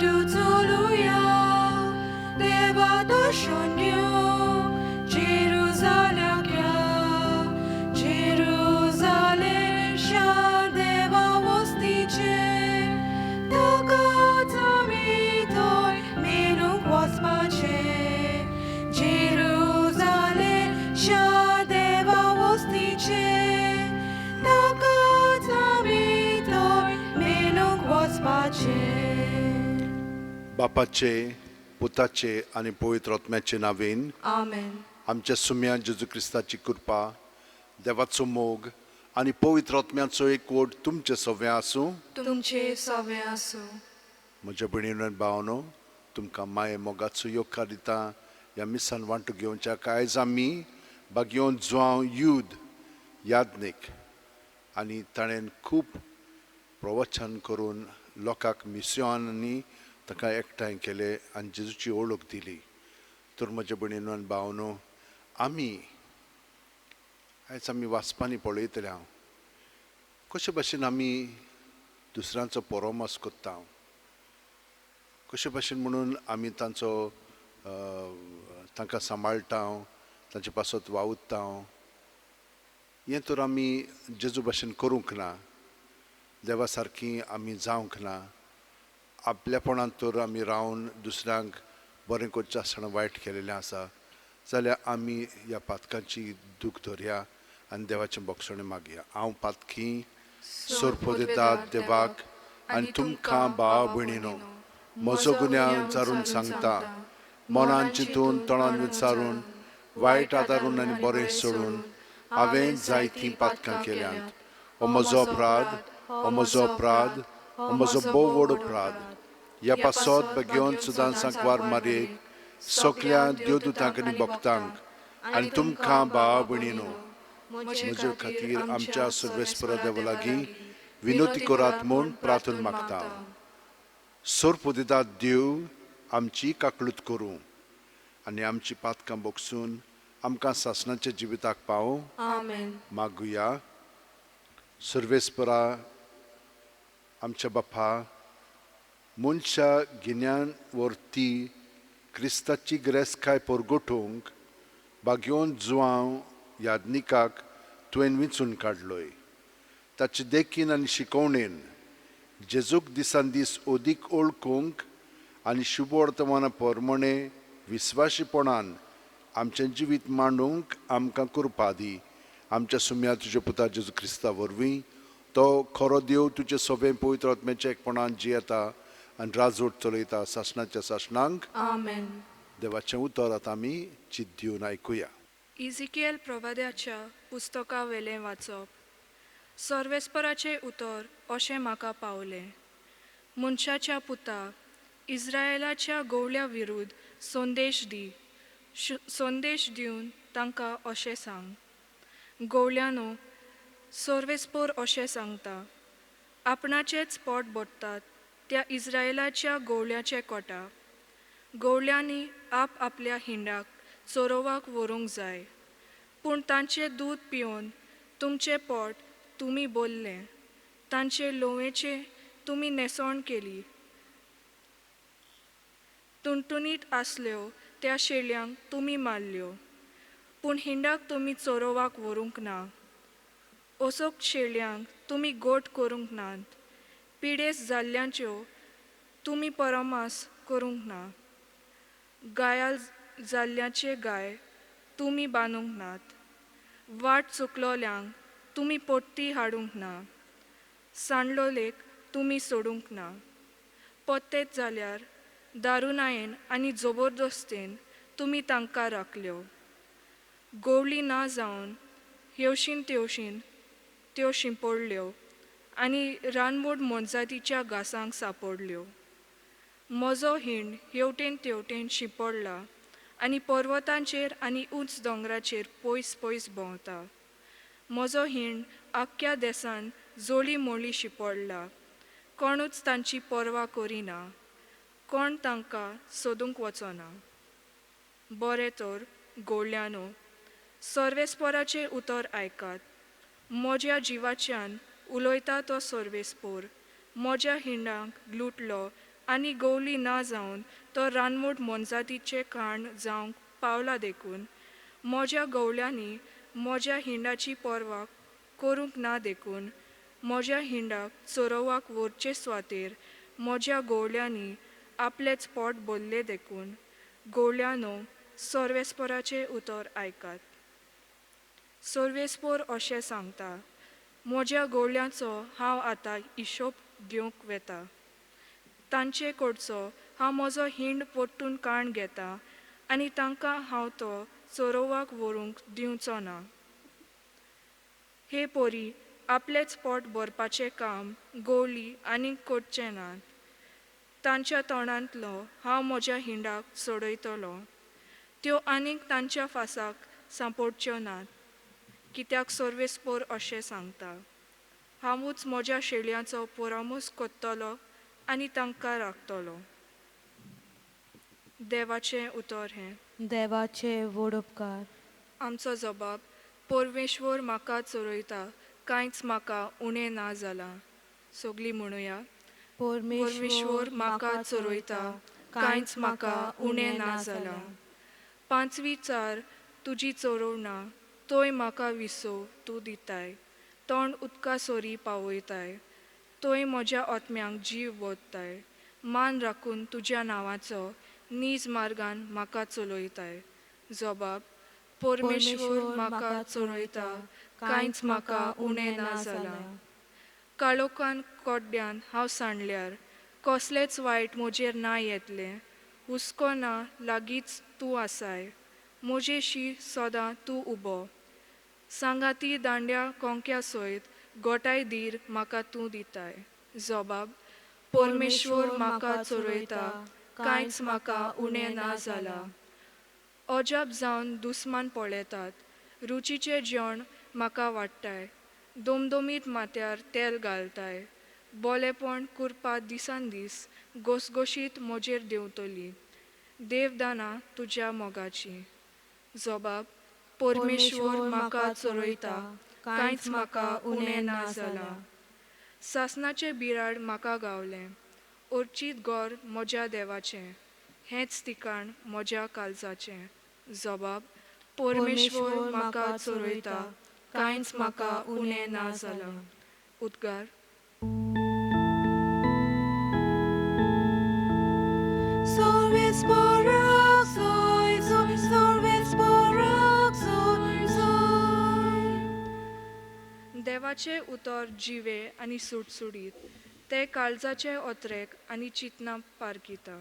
वाटू चलुया देवा दर्शन घेवंक जेरुजाल्याक या जेरुजालेम शार देवा वस्तीचें ताकाच आमी थंय मेळूंक वचपाचें जेरुजालेम शार देवा वस्तीचें ताकाच आमी थंय मेळूंक वचपाचें. बापाचे, पुताचे आनी पवित्र आत्म्याचे नांवेन. आमेन. आमच्या सुम्या जेजू क्रिस्ताची कृपा, देवाचो मोग आनी पवित्र आत्म्याचो एकवट तुमचे सगळें आसूं. तुमचे सगळें आसूं. म्हज्या भयणीनो आनी भावांनो, तुमकां माये मोगाचो येवकार दिता ह्या मिसान वांटो घेवच्याक. आयज आमी बागयोन जुआंव युद याज्ञीक आनी ताणें खूब प्रवचन करून लोकांक मिसयांनी ताका एकठांय केले आनी जेजूची वळख दिली. तर म्हज्या भयणीनो आनी भावांनो, आमी आयज आमी वाचपांनी पळयतले हांव कशे भाशेन आमी दुसऱ्यांचो परोमास करता, कशे भाशेन म्हणून आमी तांचो तांकां सांबाळटा, तांचे पासत वावुरता. हें तर आमी जेजू भाशेन करूंक ना, देवा सारकी आमी जावंक ना. आपल्यापणांत तर आमी रावन दुसऱ्यांक बरें करचें आसतना वायट केलेलें आसा जाल्यार आमी ह्या पातकांची दूख धरया आनी देवाचें बोगसणें मागया. हांव पातकी सोरपोदेतात देवाक आनी तुमकां भाव भयणीनो म्हजो गुन्यांव विचारून सांगता. मनान चिंतून, तोंडान विचारून, वायट आदारून आनी बरें सोडून हांवें जायतीं पातकां केल्यांत. हो म्हजो अपराध, हो म्हजो अपराध, हो म्हजो भोव व्हड अपराध. ह्या पासत बेगीन सदां सांकवार मारयेक, सगल्या देवदूतांक आनी भक्तांक आनी तुमकां भाव भयणीनो म्हजे खातीर आमच्या सर्वेस्परा देवा लागीं विनवती करात म्हूण प्रार्थना मागता. सोरपोदितात देव आमची काकळूत करूं आनी आमची पातकां बोगसून आमकां सासणाच्या जिविताक पावूं. आमेन. मागुया. सर्वेस्परा आमच्या बापा, मनशा गिन्यान वरती क्रिस्ताची गिरेस्तकाय परगटूंक बागयोन जुआंव याज्ञिकाक तुवें विंचून काडलोय. ताचे देखीन आनी शिकवणेन जेजूक दिसान दीस अदीक ओळखूंक आनी शुभवर्तमाना परमणे विस्वाशीपणान आमचें जिवीत मांडूंक आमकां कृपा दी. आमच्या सुम्या तुज्या पुता जेजू क्रिस्ता वरवीं. तो खरो देव, तुजे सोबें पवित्र आत्म्याच्या एकपणान जियेता आनी राजवट चलयता सासणाच्या सासणांक. आमेन. देवाचें उतर आतां आमी चित दिवन आयकुया. इझिकिएल प्रवाद्याच्या पुस्तका वेलें वाचप. सर्वेस्पराचें उतर अशें म्हाका पावलें, मनशाच्या पुता, इस्रायेलाच्या गवळ्यां विरूद्ध संदेश दी. संदेश दिवन तांकां अशें सांग, गवळ्यांनो, सर्वेस्पर अशें सांगता, आपणाचेंच पोट भरतात त्या इस्रायेलाच्या गवळ्याचें कोटा. गवळ्यांनी आप आपल्या हिंडाक चरोवाक व्हरूंक जाय, पूण तांचें दूद पिवन तुमचें पोट तुमी भरलें, तांचे लोवेचें तुमी न्हेसवण केली. तुणतुणीत आसल्यो त्या शेळयांक तुमी मारल्यो, पूण हिंडाक तुमी चरोवाक व्हरूंक ना. असोक शेळयांक तुमी गोट करूंक नात, पिडेस्त जाल्ल्यांच्यो तुमी परामास करूंक ना, गायाल जाल्ल्याचे गाय तुमी बांदूंक नात, वाट चुकलोल्यांक तुमी पोट्टी हाडूंक ना, सांडलोलेक तुमी सोडूंक ना. पोत्तेत जाल्यार दारुणायेन आनी जबरदस्तेन तुमी तांकां राखल्यो. गोवली ना जावन हेवशीन तेवशीन त्यो शिंपडल्यो आनी रानवड मोनजातीच्या घासांक सांपडल्यो. म्हजो हिंड हेवटेन तेवटेन शिंपडला आनी पर्वतांचेर आनी उंच दोंगराचेर पयस पयस भोंवता. म्हजो हिंड आख्ख्या देसान जोळी मोळी शिंपडला. कोणूच तांची पर्वा करिना, कोण तांकां सोदूंक वचना. बरें तर गवळ्यांनो, सर्वेस्पराचें उतर आयकात. म्हज्या जिवाच्यान उलयता तो सर्वेस्पोर, म्हज्या हिंडाक लुटलो आनी गोवली ना जावन तो रानवट मोनजातीचें खाण जावंक पावला देखून, म्हज्या गवळ्यांनी म्हज्या हिंडाची पर्वा करूंक ना देखून, म्हज्या हिंडाक चरोवाक व्हरचे सुवातेर म्हज्या गवळ्यांनी आपलेंच पोट भरलें देखून, गवळ्यांनो, सर्वेस्पराचें उतर आयकात. सर्वेस्पोर अशें सांगता, म्हज्या गवळ्यांचो हांव आतां हिशोब घेवंक वेता. तांचे कडचो हांव म्हजो हिंड परतून काण घेतां आनी तांकां हांव तो चरोवाक व्हरूंक दिवचो ना. हे परी आपलेंच पोट भरपाचें काम गवळी आनीक करचे नात. तांच्या तोंडांतलो हांव म्हज्या हिंडाक सोडयतलो. त्यो आनीक तांच्या फासाक सांपडच्यो नात. कित्याक सर्वेस्पोर अशें सांगता, हांवूच म्हज्या शेळयांचो परामोस करतलो आनी तांकां राखतलो. देवाचें उतर हें. देवाचे व्हड उपकार. आमचो जबाब, परमेश्वर म्हाका चरयता, कांयच म्हाका उणें ना जालां. सगलीं म्हणुया. परमेश्वर म्हाका चरयता, कांयच म्हाका उणें ना जालां. पांचवी चार तुजी चरोवणा, तोय म्हाका विसव तूं दिताय, तोंड उदका सरी पावयताय. तोय म्हज्या आत्म्यांक जीव भरताय, मान राखून तुज्या नांवाचो नीज मार्गान म्हाका चलयताय. जबाब, परमेश्वर म्हाका चरयता, कांयच म्हाका उणें ना जालां. काळोखान कोड्ड्यान हांव सांडल्यार कसलेंच वायट म्हजेर ना येतलें, हुस्को ना लागींच तूं आसाय, म्हजेशी सदां तूं उबो. सांगाती दांड्या कोंक्या सयत गोठाय धीर म्हाका तूं दिताय. जबाब, परमेश्वर म्हाका चरयता, कांयच म्हाका उणें ना जालां. अजाप जावन दुस्मान पळयतात, रुचीचें जेवण म्हाका वाडटाय, दोमदोमीत माथ्यार तेल घालताय. बोलेपण कुरपा दिसान दीस घोसघोशीत म्हजेर देंवतली, देवदानां तुज्या मोगाची. जबाब, परमेश्वर म्हाका चरयता, कांयच म्हाका उणें ना जालां. सासणाचें बिराड म्हाका गावलें, अर्चीत घर म्हज्या देवाचें, हेंच ठिकाण म्हज्या काळजाचें. जबाब, परमेश्वर म्हाका चरयता, कांयच म्हाका उणें ना जालां. उद्गार. देवाचें उतर जिवे आनी सुटसुटीत, तें काळजाचें ओतरेक आनी चिंतनां पारखिता.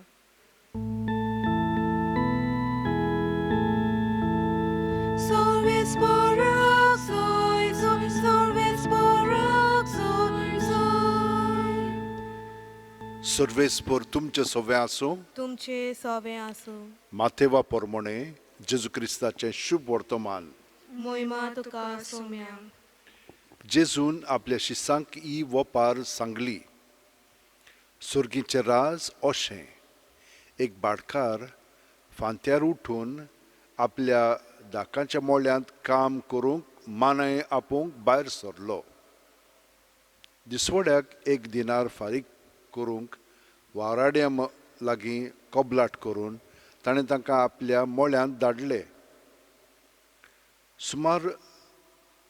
सर्वेस्पोर तुमचें सवें आसूं, तुमचे सवें आसूं. माथेवा पोरमोणे जेजू क्रिस्ताचें शुभ वर्तमान. मोहिमा तुका सोम्या. जेजून आपल्या शिसांक ही वपार सांगली. सुर्गीचें राज अशें, एक भाटकार फांत्यार उठून आपल्या दाकांच्या मोळ्यांत काम करूंक मानाय आपोवंक भायर सरलो. दिसवड्याक एक दिनार फारीक करूंक वावराड्यां लागीं कबलाट करून ताणें तांकां आपल्या मोळ्यांत धाडले. सुमार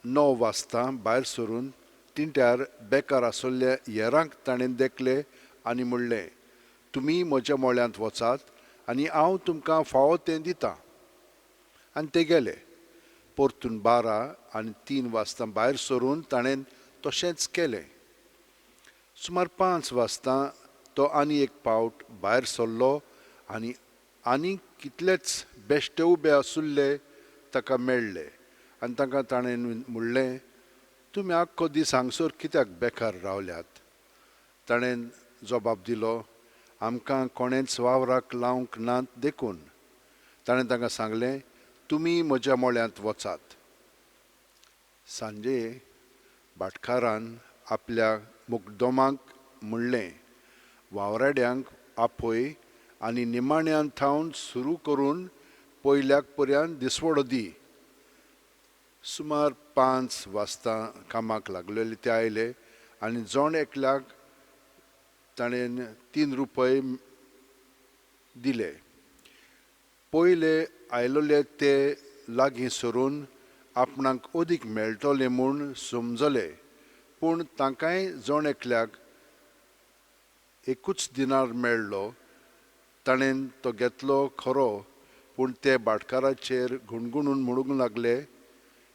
9 वाजता भायर सरून तिंट्यार बेकार आसलेल्या हेरांक ताणें देखले आनी म्हणलें, तुमी म्हज्या मोळ्यांत वचात आनी हांव तुमकां फावो तें दितां. आनी ते गेले. परतून 12 आनी 3 वाजता भायर सरून ताणें तशेंच केलें. सुमार 5 वाजता तो आनी एक पावट भायर सरलो आनी आनी कितलेच बेश्टे उबे आसुल्ले ताका मेळ्ळे आनी तांकां ताणें म्हणलें, तुमी आख्खो दीस हांगसर कित्याक बेकार रावल्यात? ताणें जबाब दिलो, आमकां कोणेंच वावराक लावंक नात देखून. ताणें तांकां सांगलें, तुमी म्हज्या मोळ्यांत वचात. सांजे भाटकारान आपल्या मुकदमाक म्हणलें, वावराड्यांक आपय आनी निमाण्यान थावन सुरू करून पयल्याक पर्यंत दिसवडो दी. सुमार 5 वाजता कामाक लागलेले ते आयले आनी जण एकल्याक ताणें 3 रुपये दिले. पयले आयलोले ते लागीं सरून आपणाक अदीक मेळटले म्हूण समजले, पूण तांकांय जण एकल्याक एकूच दिनार मेळ्ळो. ताणें तो घेतलो खरो, पूण ते भाटकाराचेर गुणगुणून म्हणूंक लागले,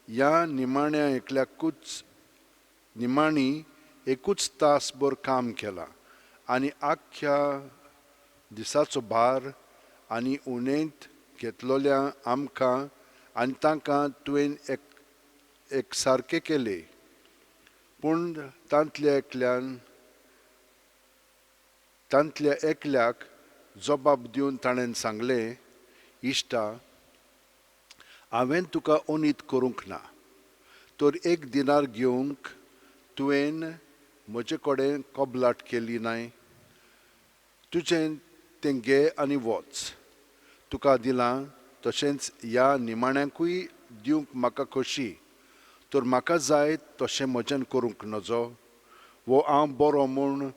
ह्या निमाण्या एकल्याकूच निमाणी एकूच तासभर काम केलां आनी आख्ख्या दिसाचो भार आनी उणेंत घेतलोल्या आमकां आनी तांकां तुवें एक सारकें केलें. पूण तांतल्या एकल्याक जबाब दिवन ताणें सांगलें, इश्टा, हांवें तुका अनीत करूंक ना, तर 1 दिनार घेवंक तुवें म्हजे कडेन कबलाट केली नाय. तुजें तें घे आनी वच, तुका दिलां तशेंच ह्या निमाण्याकूय दिवंक म्हाका खोशी, तर म्हाका जाय तशें म्हज्यान करूंक नजो, वो हांव बरो म्हूण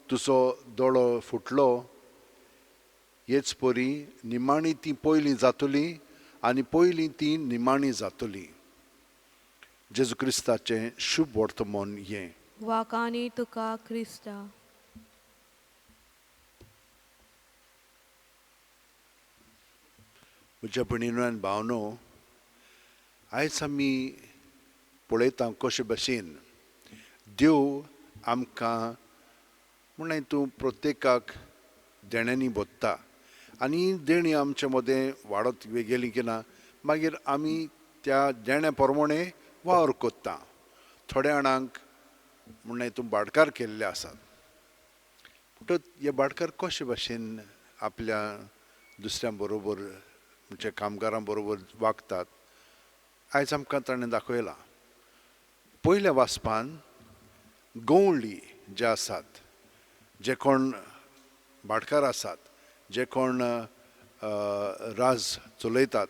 तुजो दोळो फुटलो. हेच परी निमाणी ती पयलीं जातली आनी पयलीं ती निमाणी जातली. जेजू क्रिस्ताचें शुभ वर्तमान हें. वाकानी तुका क्रिस्ता. म्हज्या भयणीनो आनी भावनो, आयज आमी पळयता कशे भशेन देव आमकां म्हणल्यार तूं प्रत्येकाक देण्यांनी भरता आनी देणीं आमचे मदें वाडत गेलीं की ना मागीर आमी त्या देण्या प्रमाणे वावर करता. थोड्या जाणांक म्हणल्यार तूं भाटकार केल्ले आसात, पूण हे भाटकार कशे भशेन आपल्या दुसऱ्यां बरोबर म्हणजे कामगारां बरोबर वागतात आयज आमकां ताणें दाखयलां. पयल्या वाचपान गवळी जे आसात, जे कोण भाटकार आसात, जे कोण राज चलयतात,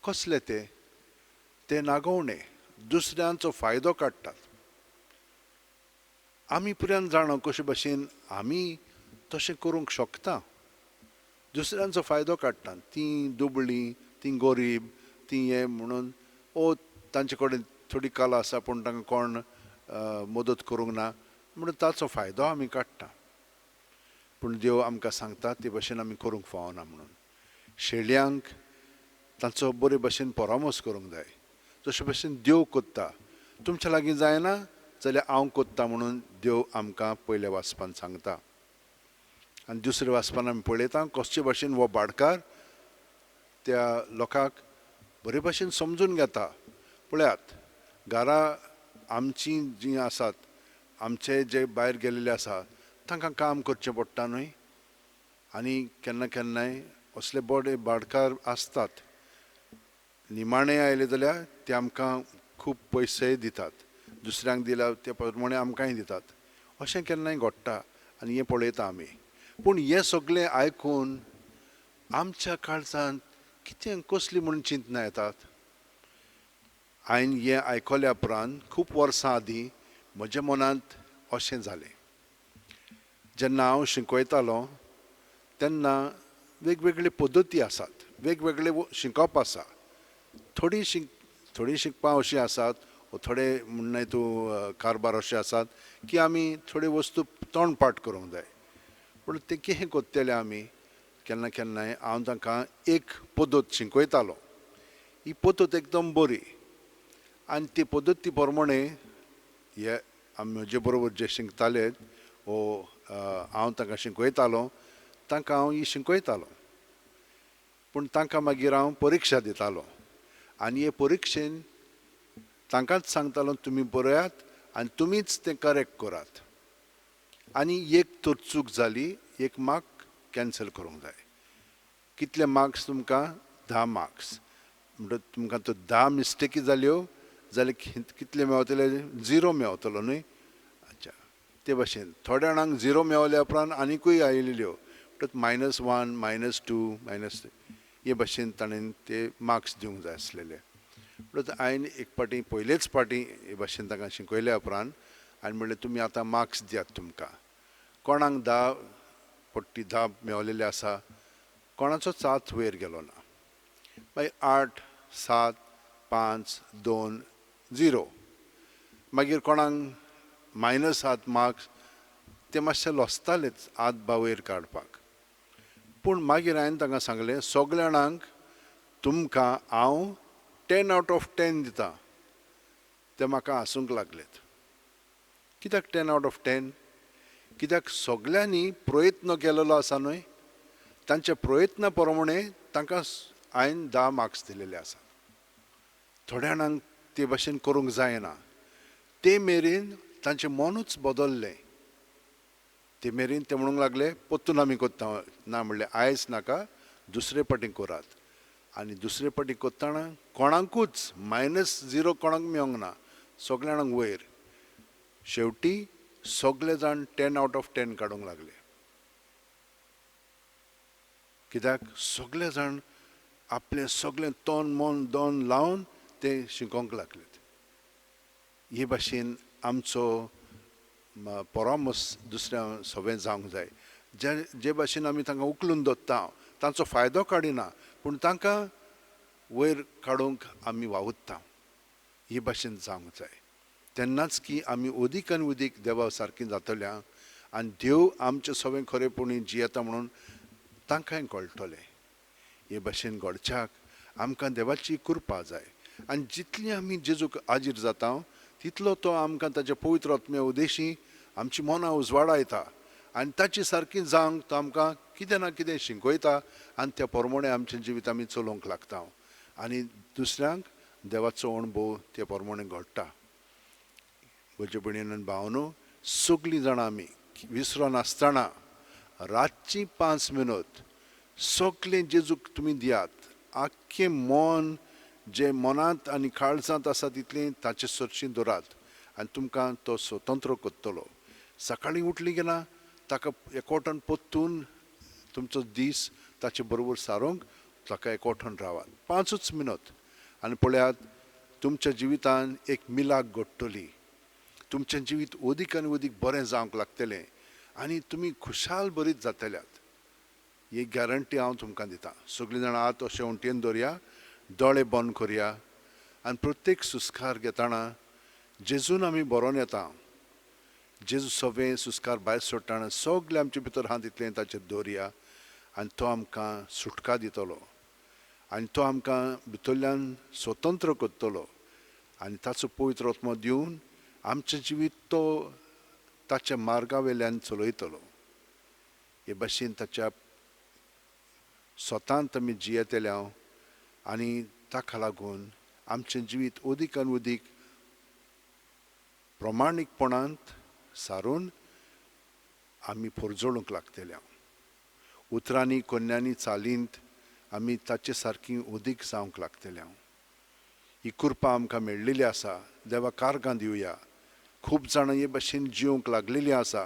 कसले ते ते नागोवणे दुसऱ्यांचो फायदो काडटात. आमी पुरान जाणा कशे भशेन आमी तशें करूंक शकता, दुसऱ्यांचो फायदो काडटात. तीं दुबळीं, तीं गरीब, तीं हें म्हणून ओ तांचे कडेन थोडी कला आसा पूण तांकां कोण मदत करूंक ना म्हणून ताचो फायदो आमी काडटा. पूण देव आमकां सांगता ते भशेन आमी करूंक फावना म्हणून. शेळयांक तांचो बरे भशेन परामर्श करूंक जाय, जशे भशेन देव कोत्ता. तुमच्या लागीं जायना जाल्यार हांव कोत्ता म्हणून देव आमकां पयल्या वाचपान सांगता. आनी दुसऱ्या वाचपान आमी पळयता कसचे भशेन हो भाटकार त्या लोकांक बरे भशेन समजून घेता. पळयात, घरा आमची जीं आसात, आमचे जे भायर गेल्ले आसा तांकां काम करचें पडटा न्हय, आनी केन्ना केन्नाय असले बरे भाटकार आसतात, निमाणे आयले जाल्यार ते आमकां खूब पयशेय दितात, दुसऱ्यांक दिल्या ते प्रमाणे आमकांय दितात. अशें केन्नाय घडटा आनी हें पळयता आमी. पूण हें सगळें आयकून आमच्या काळजांत कितें कसली म्हूण चिंतना येतात. हांवें हें आयकल्या उपरांत खूब वर्सां आदीं म्हज्या मनांत अशें जालें. जेन्ना हांव शिकयतालो तेन्ना वेगवेगळे पद्दती आसात, वेगवेगळे शिकप आसा. थोडीं शिकपां अशीं आसात, थोडे म्हणल्यार तूं कारभार अशे आसात की आमी थोड्यो वस्तू तोंड पाठ करूंक जाय. पूण तें कितें करतले आमी, केन्ना केन्नाय हांव तांकां एक पद्दत शिकयतालो. ही पद्दत एकदम बरी आनी ती पद्दती प्रमाणे हे आमी म्हजे बरोबर जे शिकताले वो हांव तांकां शिकयतालो तांकां हांव ही शिकयतालो. पूण तांकां मागीर हांव परिक्षा दितालो आनी हे परिक्षेन तांकांच सांगतालो तुमी बरयात आनी तुमीच तें करेक्ट करात, आनी एक तर चूक जाली एक मार्क कॅन्सल करूंक जाय. कितले मार्क्स तुमकां? 10 मार्क्स. म्हणटकच तुमकां तर 10 मिस्टेकी जाल्यो जाल्यार कितले मेवतले? 0 मेवतलो न्हय. अच्छा, ते भशेन थोड्या जाणांक 0 मेवल्या उपरांत आनिकूय आयिल्ल्यो, म्हणटकच -1 -2 -3 हे भशेन ताणें ते मार्क्स दिवंक जाय आसलेले. म्हणटकच हांवें एक फावटी पयलेच फावटी हे भशेन तांकां शिकयल्या उपरांत हांवें म्हणलें तुमी आतां मार्क्स दियात तुमकां. कोणाक 10 पट्टी 10 मेवलेले आसा, कोणाचोच हात वयर गेलो ना. मागीर 8, 7, 5, 2, 0. मागीर कोणाक मायनस 7 मार्क्स, ते मातशे लसतालेच हात बा वयर काडपाक. पूण मागीर हांवें तांकां सांगलें, सगल्या जाणांक तुमकां हांव 10 out of 10 दिता. ते म्हाका हांसूंक लागलेत. कित्याक 10 out of 10? कित्याक सगल्यांनी प्रयत्न केलेलो आसा न्हय, तांच्या प्रयत्ना प्रमाणे तांकां हांवें 10 मार्क्स दिलेले आसात. थोड्या जाणांक ते भाशेन करूंक जायना. ते मेरेन तांचें मनूच बदल्लें. ते मेरेन ते म्हणूंक लागले परतून आमी कोत्ता ना, म्हणलें आयज नाका, दुसरे पाटी करात. आनी दुसरे पाटी कोत्ताना कोणाकूच -0 कोणाक मेळोंक ना, सगल्या जाणांक वयर. शेवटी सगळे जाण 10 out of 10 काडूंक लागले. कित्याक सगळे जाण आपलें सगळें तन मन दोन लावन ते शिकोवंक लागलेत. हे भाशेन आमचो परामर्श दुसऱ्या सगळें जावंक जाय. जे जे भाशेन आमी तांकां उखलून दवरता तांचो फायदो काडिना, पूण तांकां वयर काडूंक आमी वावुरता. हे भाशेन जावंक जाय. तेन्नाच की आमी अदीक आनी अदीक देवा सारकी जातल्या आनी देव आमचे सगळें खरेपणी जियेता म्हणून तांकांय कळटलें. हे भाशेन घडच्याक आमकां देवाची कृपा जाय. आनी जितली आमी जेजूक आजीर जाता तितलो तो आमकां ताच्या पवित्र आत्म्या उदेशी आमची मनां उजवाडायता आनी ताची सारकी जावंक तो आमकां कितें ना कितें शिकयता आनी त्या प्रमाणे आमचें जिवीत आमी चलोवंक लागता आनी दुसऱ्यांक देवाचो अणभव त्या प्रमाणे घडटा. म्हजे भयणीन भावनो, सगळीं जाणां आमी विसरोन आसतना रातची 5 मिनट सगळें जेजूक तुमी दियात. आख्खें मन जे मनांत आनी काळजांत आसा तितलें ताचे सरशी दवरात आनी तुमकां तो स्वतंत्र करतलो. सकाळीं उठली की ना ताका एकवटन परतून तुमचो दीस ताचे बरोबर सारोवंक ताका एकवटन रावात 5 मिनट आनी पळयात तुमच्या जिवितान एक मिलाक घडटली. तुमचें जिवीत अदीक आनी अदीक बरें जावंक लागतलें आनी तुमी खुशाल बरीच जातल्यात. ही गॅरंटी हांव तुमकां दितां. सगळीं जाणां हात अशें उंटयेन दवरया, दोळे बंद करया आनी प्रत्येक सुस्कार घेतना जेजून आमी बरोवन येता. जेजू सगळें सुस्कार भायर सोडटना सगळें आमचे भितर आहा तितलें ताचेर दवरया आनी तो आमकां सुटका दितलो आनी तो आमकां भितरल्यान स्वतंत्र करतलो आनी ताचो पवित्र आत्मो दिवन आमचें जिवीत तो ताच्या मार्गा वेल्यान चलयतलो. हे भाशेन ताच्या स्वतांत आमी जियेतले हांव आनी ताका लागून आमचें जिवीत अदीक आनी अदीक प्रमाणीकपणांत सारून आमी पोरजोळूंक लागतले. उतरांनी कोन्यांनी चालींत आमी ताचे सारकी अदीक जावंक लागतले. ही कृपा आमकां मेळ्ळेली आसा, देवा कारगां दिवया. खूब जाणां हे भाशेन जिवंक लागलेली आसा,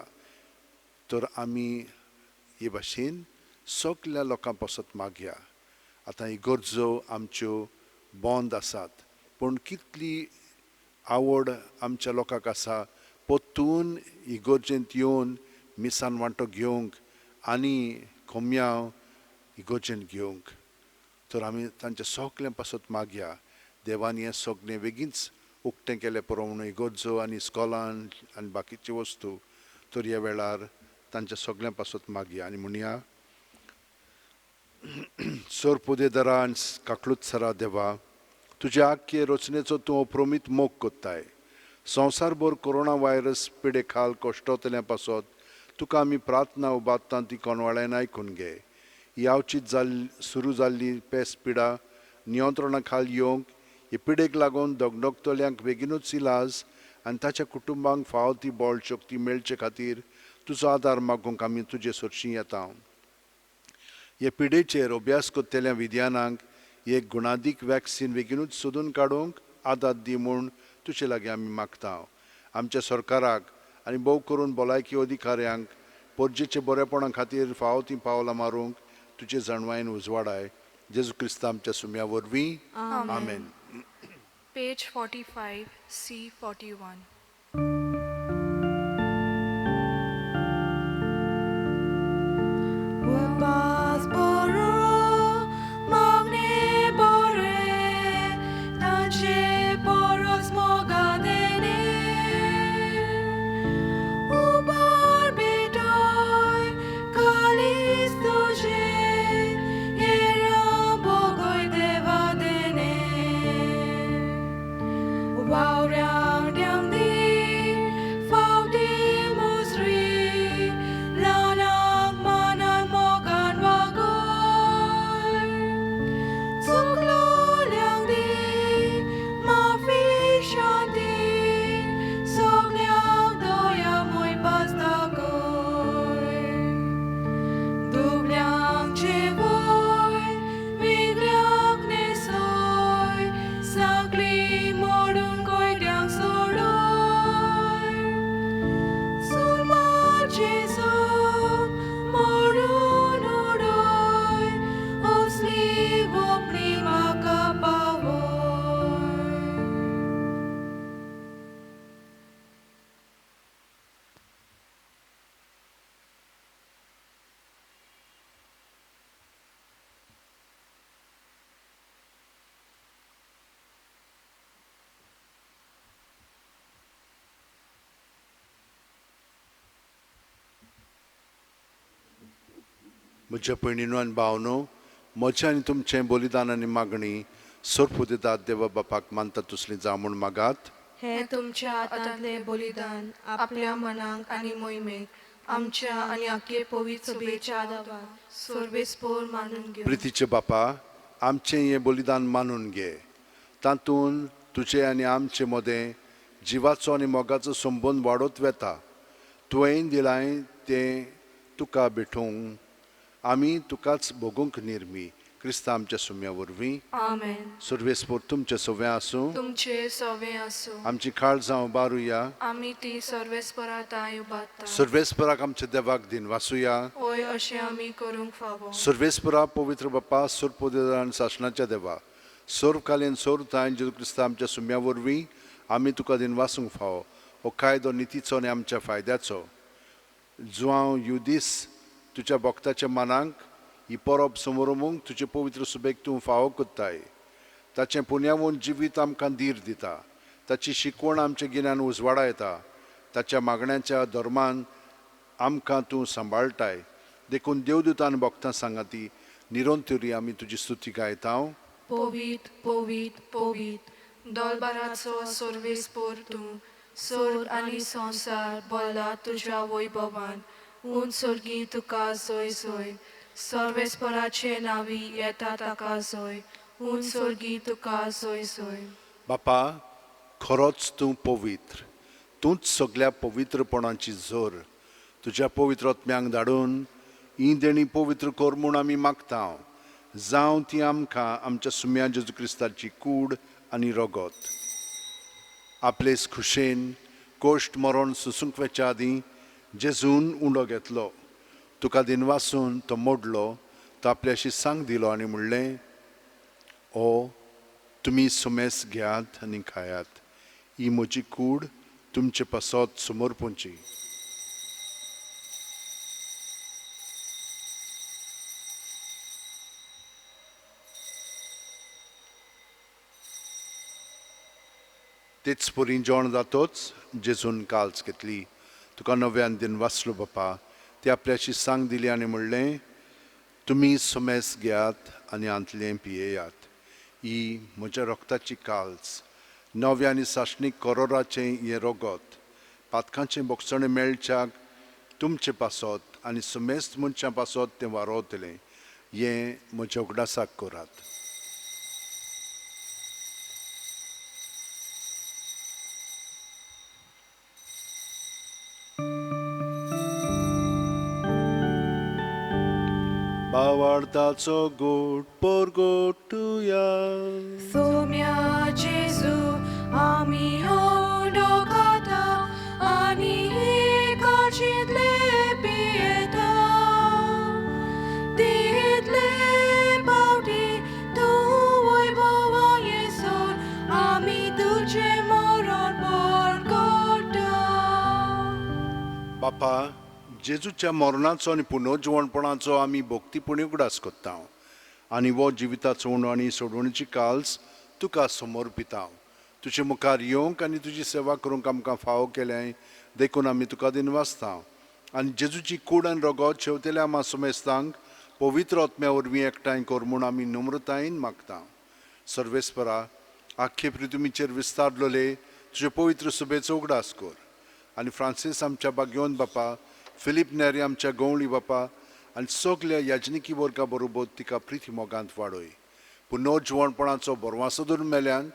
तर आमी हे भाशेन सगल्या लोकां पासत मागया. आतां ही गरजो आमच्यो बंद आसात, पूण कितली आवड आमच्या लोकांक आसा परतून इगर्जेंत येवन मिसान वांटो घेवंक आनी कोमयांव इगर्जेंत घेवंक. तर आमी तांच्या सगळ्यां पासत मागया. देवान हें सगळें बेगीनच उक्तें केलें पुरो म्हणून इगर्जो आनी इस्कॉलान आनी बाकीच्यो वस्तू. तर ह्या वेळार तांच्या सगळ्यां पासत मागया आनी म्हणया, सोर पुदेदरा आनी काकलूत सरा देवा, तुज्या आख्खे रचनेचो तूं अप्रमीत मोग कोत्ताय. संवसारभर कोरोना व्हायरस पिडे खाल कश्टोतल्या पासत तुका आमी प्रार्थना उबारता ती कोणवाळ्यान आयकून घे. ही आवचीत जाल्ली सुरू जाल्ली पेस पिडा नियंत्रणा खाल येवंक, हे पिडेक लागून दगदगतल्यांक बेगीनूच इलाज आनी ताच्या कुटुंबांक फावो ती बळ शक्ती मेळचे खातीर तुजो आदार मागूंक आमी तुजे सरशीं येता. हे पिडेचेर अभ्यास करतल्या विज्ञानांक एक गुणादीक वॅक्सीन बेगीनूच सोदून काडूंक आदार दी म्हूण तुजे लागीं आमी मागता. आमच्या सरकाराक आनी भोव करून भलायकी अधिकाऱ्यांक परजेचे बरेपणा खातीर फावो तीं पावलां मारूंक तुजे जाणवायेन उजवाडाय. जेजू क्रिस्त आमच्या सुम्या वरवीं, आमेन. Page 45, C 41. म्हज्या भयणीनो आनी भावनो, म्हजें आनी तुमचें बलिदान आनी मागणी सर्पुदेदात देवा बापाक मानता तसली जावं म्हूण मागात. हे तुमच्या हातांतले बलिदान आपल्या मनाक आनी मोहिमेक आमच्या आनी आखे पवित्र सभेच्या देवाक सर्वेस्पोर मानून घेवं. प्रितीचे बापा, आमचें हें बलिदान मानून घे. तातूंत तुजे आनी आमचे मदें जिवाचो आनी मोगाचो संबंद वाडत वेता. तुवें दिलाय तें तुका भेटोवंक आमी तुकाच भोगूंक निर्मी, क्रिस्ता आमच्या सुम्या वरवीं. आमेन. सर्वेस्पोर तुमचें सवें आसूं. तुमचे सवें आसूं. आमची काळजां उबारुया. आमी ती सर्वेस्परा तांय उबारता. सर्वेस्पराक आमच्या देवाक दिनवासुया. हय, अशें आमी करूंक फावो. सर्वेस्परा, पवित्र बापा, सर्वपदेर आनी सासणाच्या देवा, सर्वकालीन सर्व थांय जेजू क्रिस्ता आमच्या सुम्या वरवीं आमी तुका दिनवासूंक फावो. हो कायदो नितीचो आनी आमच्या फायद्याचो. जुआंव युदीस तुज्या भक्ताच्या मनाक ही परब समरोमूंक तुजे पवित्र सुबेक तूं फावो करताय. ताचें पुण्यावून जिवीत आमकां धीर दिता, ताची शिकवण आमचें गिन्यान उजवाडा येता, ताच्या मागण्याच्या धर्मान आमकां तूं सांबाळटाय. देखून देवदूतान भक्तां सांगाती निरंतरी आमी तुजी स्तुती गायता. पवीत पवीत पवीत दलबाराचो सर्वेस्पोर तूं, सर्ग आनी संवसार भरला तुज्या वैभवान. उंच सर्गी तुका जय जय. सर्वेस्पराचे नांवी येता ताका जय. उंच सर्गी तुका जय जय. बापा, खरोच तूं पवित्र, तूंच सगल्या पवित्रपणाची झर. तुज्या पवित्र आत्म्यांक धाडून ही देणी पवित्र कर म्हूण आमी मागता. जावं ती आमकां आमच्या सुम्या जेजू क्रिस्ताची कूड आनी रगत. आपलेच खुशेन कोश्ट मरण सोसूंक वेच्या आदीं जेजून उंडो घेतलो, तुका दिनवासून तो मोडलो, तो आपल्याशी सांग दिलो आनी म्हणलें, ओ तुमी सुमेस घेयात आनी खायात. ही म्हजी कूड तुमचे पासत समर्पूंची. तेच परी जेवण जातोच जेजून काल्स घेतली, तुका नव्यान दिन वाचलो बापा, ती आपल्याशी सांग दिली आनी म्हणलें, तुमी सुमेस घेयात आनी आंतलें पियेयात. ही म्हज्या रक्ताची काल्स, नव्या आनी सासणीक करोराचें हें रगत, पातकांचें बोगसणें मेळच्याक तुमचे पासत आनी सुमेस्त मनशां पासत तें वारोवतलें. हें म्हज्या उगडासाक करात. भावार्थाचो गोड परगोटुया. सोम्या जेजू, आमी उंडो खाता आनी काळजींतले पियेता. तितले पावटी तूं वैभवा येसर आमी तुजें मरण परगटा. बापा, जेजूच्या मरणाचो आनी पुनर्जिवणपणाचो आमी भक्तीपणी उगडास करता आनी हो जिविताचो उणो आनी सोडवणीची काल्स तुका समर्पिता. तुजे मुखार येवंक आनी तुजी सेवा करूंक आमकां फावो केलें देखून आमी तुका दिनवासता. आनी जेजूची कूड आनी रगत शेवतेल्या आमा सुमेस्तांक पवित्र आत्म्या वरवीं एकठांय कर म्हूण आमी नम्रतायेन मागता. सर्वेस्परा, आख्खे पृथ्वीचेर विस्तारलेले तुजे पवित्र सुबेचो उगडास कर आनी फ्रांसीस आमच्या बागयोन बापा, फिलीप नेरी आमच्या गवळी बापा आनी सगल्या याजनिकी वर्गा बरोबर तिका प्रिती मोगांत वाडय. पुनर्जिवणपणाचो बरवासो धरून मेल्यांत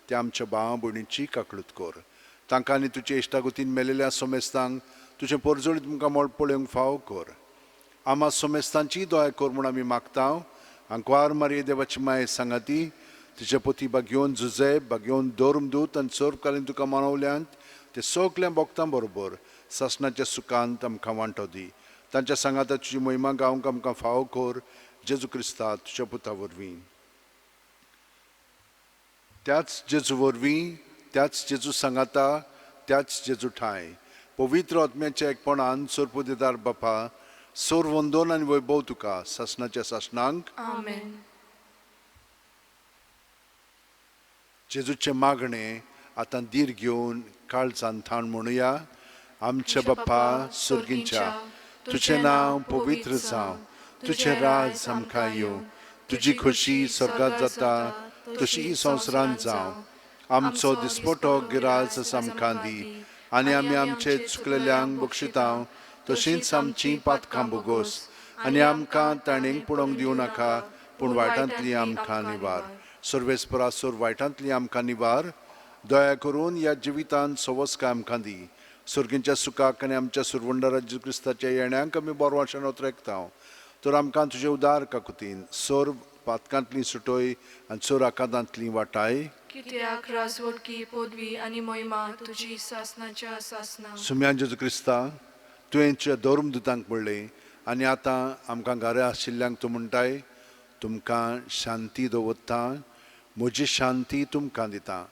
त्या आमच्या भावा भयणीची काकळूत कर. तांकां आनी तुजे इश्टागतीन मेलेल्या सोमेस्तांक तुजें परजळीत तुमकां मळ पळोवंक फावो कर. आमा सोमेस्तांची दया कर म्हूण आमी मागता. आंकवार मारये देवाची माये सांगाती तिचे पती बागयोन जुजे, बागयोन धर्मदूत आनी सर्वकालीन तुका मानवल्यांत ते सगल्या भक्तां बरोबर सासणाच्या सुखांत आमकां वांटो दी. तांच्या सांगाता तुजी महिमा गावंक आमकां फावो कर, जेजू क्रिस्ता तुज्या पुता वरवीं. त्याच जेजू वरवीं, त्याच जेजू सांगाता, त्याच जेजू ठांय पवित्र आत्म्याच्या एकपणान सोरपुदेदार बापा, सोर वंदोन आनी वैभव तुका सासणाच्या सासणांक. आमेन. जेजूचें मागणें आतां धीर घेवन काळजान थाण म्हणुया. आमच्या बाप्पा सोर्गींच्या, तुजें नांव पवित्र जावं, तुजें राज आमकां येवं. तुजी खोशी स्वर्गात जाता तशी संवसारांत जावं. आमचो दिसपटो गिराज आमकां दी आनी आमी आमचे चुकलेल्यांक बक्षिता तशींच आमचीं पातकां बोगोस आनी आमकां ताणेंक पडोवंक दिवं नाका, पूण वायटांतली आमकां निवार. सर्वेस्परासोर वायटांतली आमकां निवार. दया करून ह्या जिवितांत सवस्काय आमकां दी. सर्गींच्या सुखाक आनी आमच्या सुरवंडरा जेजू क्रिस्ताच्या येण्याक आमी बरो आशेन ओतरेकता. तर आमकां तुजे उदार काकुतीन सर्व पातकांतली सुटय आनी चोर आकांतांतली वाटाय. कित्याक राजवटकी पदवी आनी महिमा तुजी सासनाच्या सासना. सुम्या जेजू क्रिस्ता, तुवें तुज्या धर्मदुतांक म्हणलें आनी आतां आमकां घरा आशिल्ल्यांक तूं म्हणटाय, तुमकां शांती दवरता, म्हजी शांती तुमकां दिता.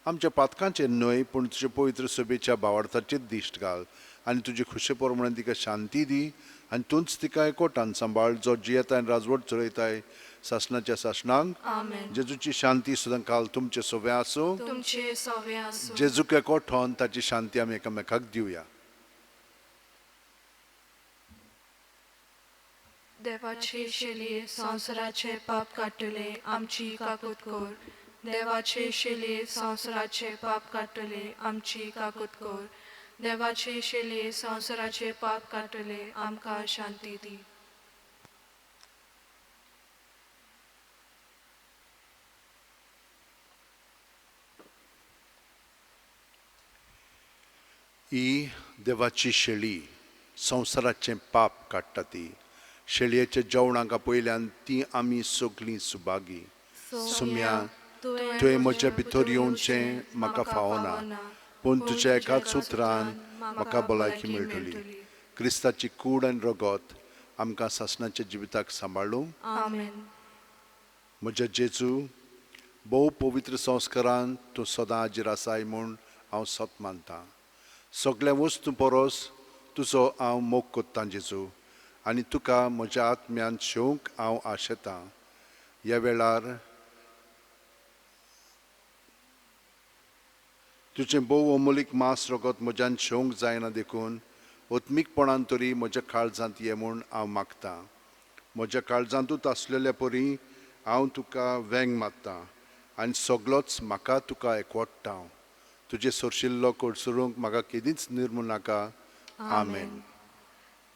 आमच्या पातकांचेर न्हय पूण तुजे पवित्र सभेच्या भावार्थाचेर दिश्ट घाल आनी तुजे खुशे प्रमाणे तिका शांती दी आनी तूंच तिका एकवटान सांबाळ, जो जियेताय आनी राजवट चलयताय सासणाच्या सासणांक. आमेन. जेजूची शांती सदां काल तुमचे सोवे आसूं. तुमचे सवे आसूं. जेजूक एकवटोन ताची शांती आमी एकामेकाक दिवया. देवाचे शेलये संवसाराचे पाप काडटले आमची काकूत कर. देवाचे शेलये संवसाराचे पाप काडटले आमची काकूत कर. देवाचे शेलये संवसाराचे पाप काडटले आमकां शांती दी. ही देवाची शेळी संवसाराचें पाप काडटा. ती शेळयेच्या जेवणाक आपयल्यान ती आमी सगळीं सुभागी. सुम्या, तुवें म्हज्या भितर येवचें म्हाका फावना, पूण तुज्या एकाच उतरान म्हाका भलायकी मेळटली. क्रिस्ताची कूड आनी रगत आमकां सासणाच्या जिविताक सांबाळूं. आमेन. म्हज्या जेजू, भोव पवित्र संस्कारान तूं सदां हाजीर आसाय म्हूण हांव सत मानतां. सगळ्या वस्तूं परस तुजो हांव मोग कोत्तां जेजू, आनी तुका म्हज्या आत्म्यान शेवंक हांव आशेतां. ह्या वेळार तुजें भोव अमोलीक मांस रगत म्हज्यान शेवंक जायना देखून आत्मीकपणान तरी म्हज्या काळजांत ये म्हूण हांव मागतां. म्हज्या काळजांतूच आसलेल्या परी हांव तुका वेंग मारतां आनी सगलोच म्हाका तुका एकवटता. तुजे सरशिल्लो कडसरूंक म्हाका केदींच निर्मू नाका. आमेन.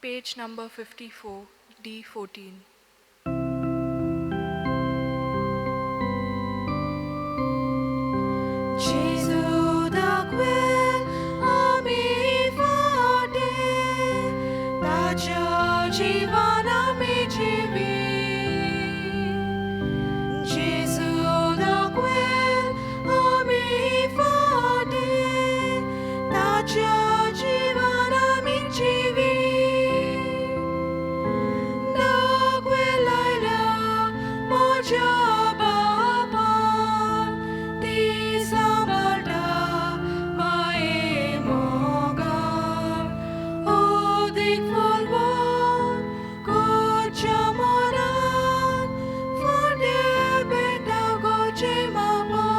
Page number 54, D14. Jesu दाखवेल आमी फाटे, ताच्या जिवान आमी जिवी. जेजू दाखवेल आमी फाटे, ताच्या जिवान आमी जिवी. दाखवेल आयल्या म्हज्या बापान, ती सांबाळटा माये मोगान. अदीक फुलवण करच्या मनान, फांटे पेटा गोचे मापान.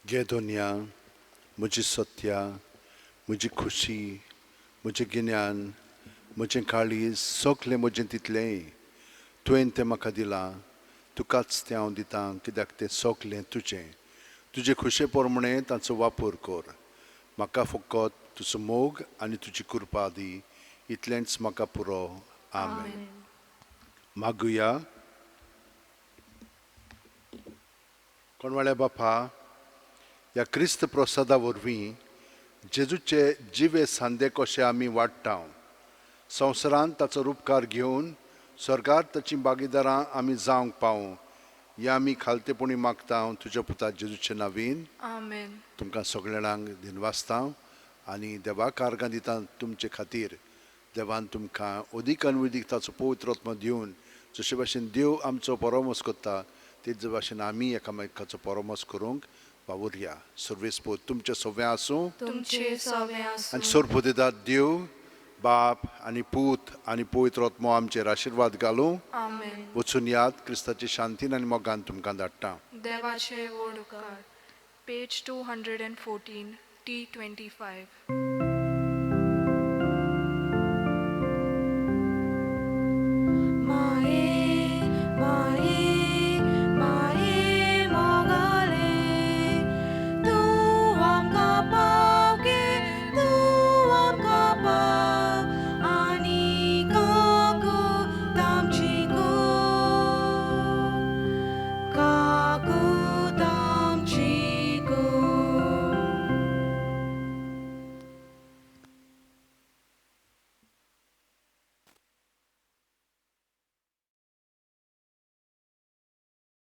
घे दोनया, म्हजी सत्या, म्हजी खुशी, म्हजें गिन्यान, म्हजें काळीज, सगलें म्हजें तितलेंय तुवें तें म्हाका दिलां. तुकाच तें हांव दितां, कित्याक तें सगलें तुजें. तुजे खुशे प्रमाणे तांचो वापर कर. म्हाका फकत तुजो मोग आनी तुजी कृपा दी, इतलेंच म्हाका पुरो. आमेन. मागुया. कोणवाळ्या बापा, ह्या क्रिस्त प्रसादा वरवीं जेजूचे जिवे सांदे कशे आमी वाडटांव. संवसारांत ताचो रुपकार घेवन स्वर्गार ताचीं भागिदारां आमी जावंक पावूं हें आमी खालतेपणी मागतांव तुज्या पुता जेजूचे नावीन. आमेन. तुमकां सगळेणांक दिनवासतां आनी देवाक आर्गां दितां तुमचे खातीर. देवान तुमकां अदीक आनी अदीक ताचो पवित्र आत्मो दिवन जशे भाशेन देव आमचो परामर्स करता तेच भाशेन आमी एकामेकाचो परामर्स करूंक वावुरया. सर्वेस्पोद तुमचें सगळें आसूं. तुमचे सवें आनी आसूं. सर्वपुदेदात देव बाप आनी पूत आनी पवित्र आत्मो आमचेर आशिर्वाद घालूं. आमेन. वचून याद क्रिस्ताची शांतीन आनी मोगान तुमकां धाडटा. देवाचे व्हड उपकार. Page 214, T 25.